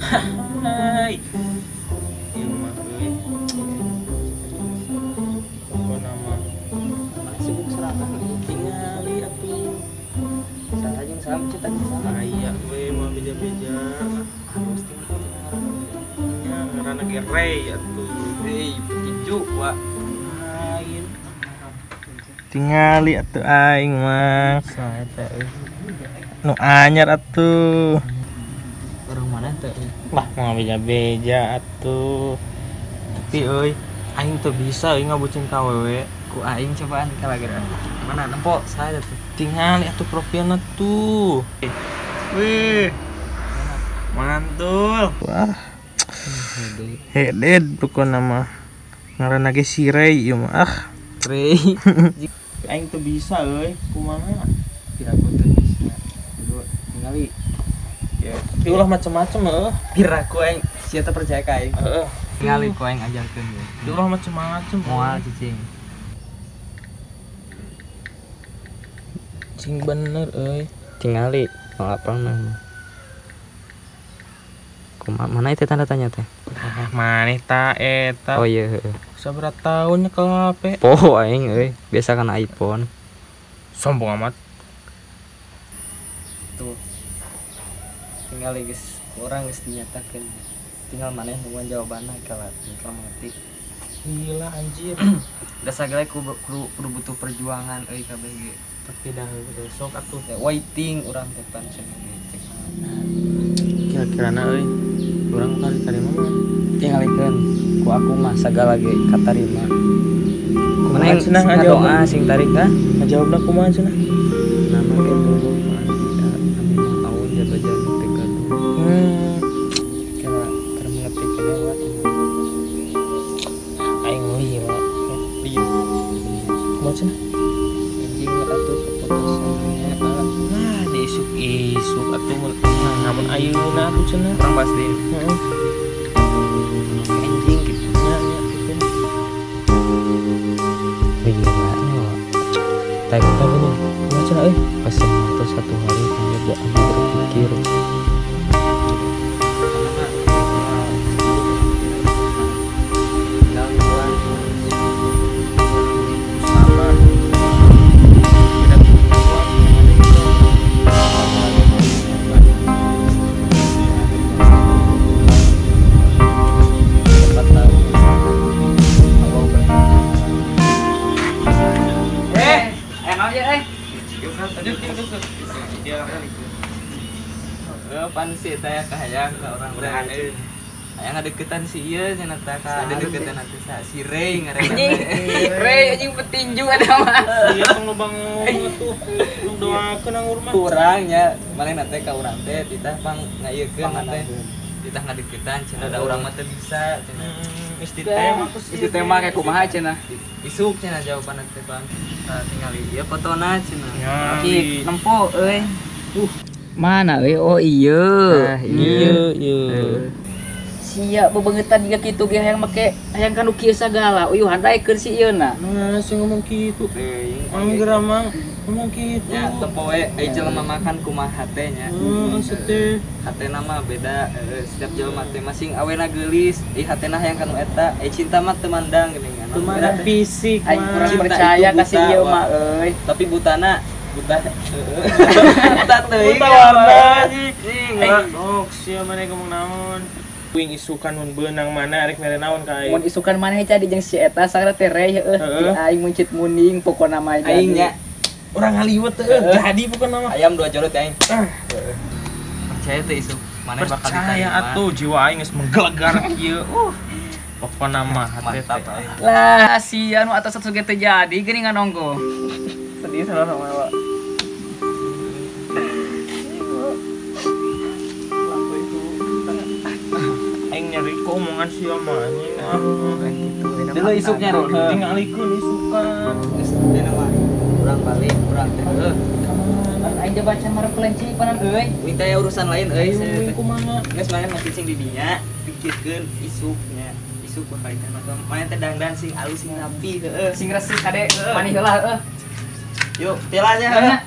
Hai. Ieu mah euy. Pokona mah Mana sibuk serakah tingali atuh. Salah jeung salam cita sama. Aya we mah beja-beja. Harus tinggal. Nya ngaranna ge Rey atuh. Hei, petinju wa. Lain. Tingali atuh aing mah. Saha eta euy? Nu anyar atuh. Orang mana teh? Lah mau beja-beja atuh. Tapi euy, aing teu bisa euy ngabucin ka awewe. Ku aing cobaan kalageran. Mana nempo saha tuh? Tingali atuh profilna tuh. Wih. Mantul. Wah. Heded pokona mah. Ngaranna ge si Rey ieu mah. Ah, Rey. Aing teu bisa euy, kumaha? Piraku teu bisa. Dulu tingali. Ya, tapi ulah macem-macem heuh. Piraku aing sia teu percaya ka aing. Heeh. Tingali ku aing ajarkeun ye. Ulah macem-macem. Moal cicing. Cing bener euy. Tingali lapang mah. Kumaha mana itu tanda tanya teh? Ah, maneh ta eta. Oh iya heeh. Sabaraha tahun nyekel HP? Poho aing euy, biasa kana iPhone. Sombong amat. Tuh. Tinggal geus urang geus dinyatakeun. Tinggal maneh nungguan jawabanna kala tinggal mengerti. Gila anjir. Da sagala kudu butuh perjuangan euy kabeh ge. Tapi dah besok atuh waiting urang teh pan cenah cek. Kira-kirana euy urang kali tarima mah tingalikeun ku aku mah sagala ge katarima. Kumaha cenah ngadoa sing tarik ah? Ngajawabna kumaha cenah? Nama ge dulu abi mah aun jabajan teu gaduh. Kira keur mengerti keneh wa. Aing lila. Lila. Kumaha cenah? Anjing atuh keputusannya. Nah, diisuk-isuk atuh mun ngamun ayeuna atuh cenah. Urang pasti. Heeh. Anjing gitu. Nya nya gitu. Lila nya. Tag tag ini. Kumaha cenah euy? Pesan atau satu hari hanya buat ambil berpikir. Pan si teh kahayang ka urang teh. Hayang ngadeukeutan si ieu cenah teh ka ngadeukeutan atuh sa si Rey ngaranna. Anjing, Rey anjing petinju ada mah. Iya tong loba ngomong atuh. Tong doakeun anggur mah. Urang nya manehna teh ka urang teh titah pang ngaieukeun teh. Titah ngadeukeutan cenah da urang mah teu bisa cenah. Geus ditema ku si. Geus ditema kayak kumaha cenah. Isuk cenah jawabanna teh bang. Tah tingali ieu fotona cenah. Ki nempo euy. Mana euy? Oh iya. Iya iya. Sia bebengetan jiga kitu ge hayang make hayang kanu kieu sagala. Uyuh handaekeun si ieu na. Nah, sing ngomong kitu. Angger mang ngomong kitu. Nya tempo we ai jelema makan kumaha hate nya. Heeh, sete. Hatena mah beda setiap jelema teh masing awena geulis, ai hatena hayang kanu eta, ai cinta mah teu mandang geuningan. Teu mandang fisik. Aing kurang percaya ka si ieu mah euy. Tapi butana buta buta teuing buta warna anjing. Oh, sia maneh ngomong naon? Wing isukan mun beunang mana arek mere naon ka aing. Mun isukan maneh jadi jeung si eta sagala teh Rey heueuh. Aing muncit muning pokona mah jadi. Aing nya urang ngaliwet heueuh jadi pokona mah. Ayam dua jorot aing. Percaya teh isuk maneh bakal diterima. Percaya atuh jiwa aing geus menggelegar kieu. Pokona mah hate teh. Lah sia nu atas satu ge teu jadi geuningan ongko. Sedih sama sama Wak. Aing nyeri ku omongan sia mah anjing. Gitu. Dulu isuknya ro. Tingalikeun isukan. Geus dina mah urang balik urang teh. Heuh. Aing coba can marep kelenci panan euy. Minta ya urusan lain euy. Kumaha? Geus maneh mah cicing di dinya pikirkeun isuknya. Isuk bakal ditambah. Maneh teh dangdan sing alus sing rapi heueuh. Sing resik kade maneh heula heueuh. Yuk, tilanya heueuh.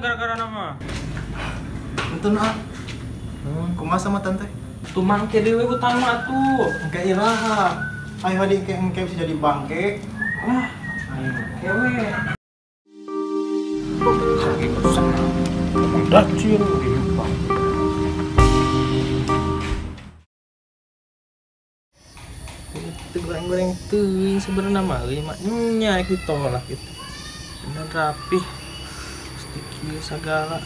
gara-gara nama. Entun ah. Kumaha sama tante? Tuh mangke dewe hutang mah atuh. Engke iraha. Ayo hadi engke bisa jadi bangke. Wah, ayo engke we. Kaki kesel. Dacir di itu goreng-goreng teuing sebenarnya mah euy mah nya ditolak gitu. Bener rapih. Sedikit segala.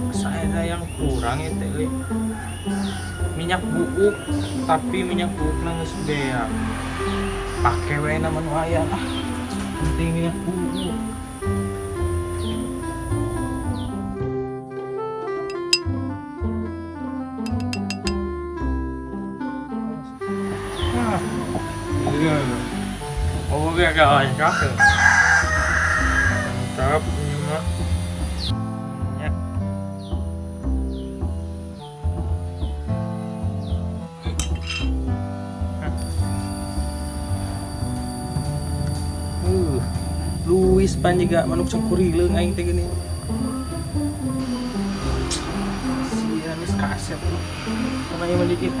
Saya yang kurang itu euy. Minyak buuk, tapi minyak buuk geus beak. Pake we na mah nu aya ah. Penting minyak buuk. Oh, agak lengkap. Mantap ini mah. Ya. Luis pan juga manuk cangkurileung aing teh geuning. Sia geus kasep. Kana ieu mah dikit.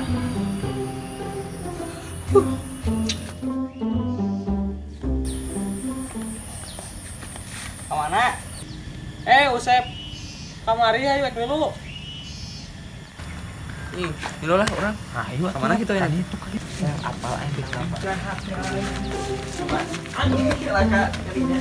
Kamana? Usep. Kamari ayo rek milu. Ih, milu lah urang. Ayo kamana kitu ya? Itu kali. Apal aing teh kenapa? Anjing laka kalinya.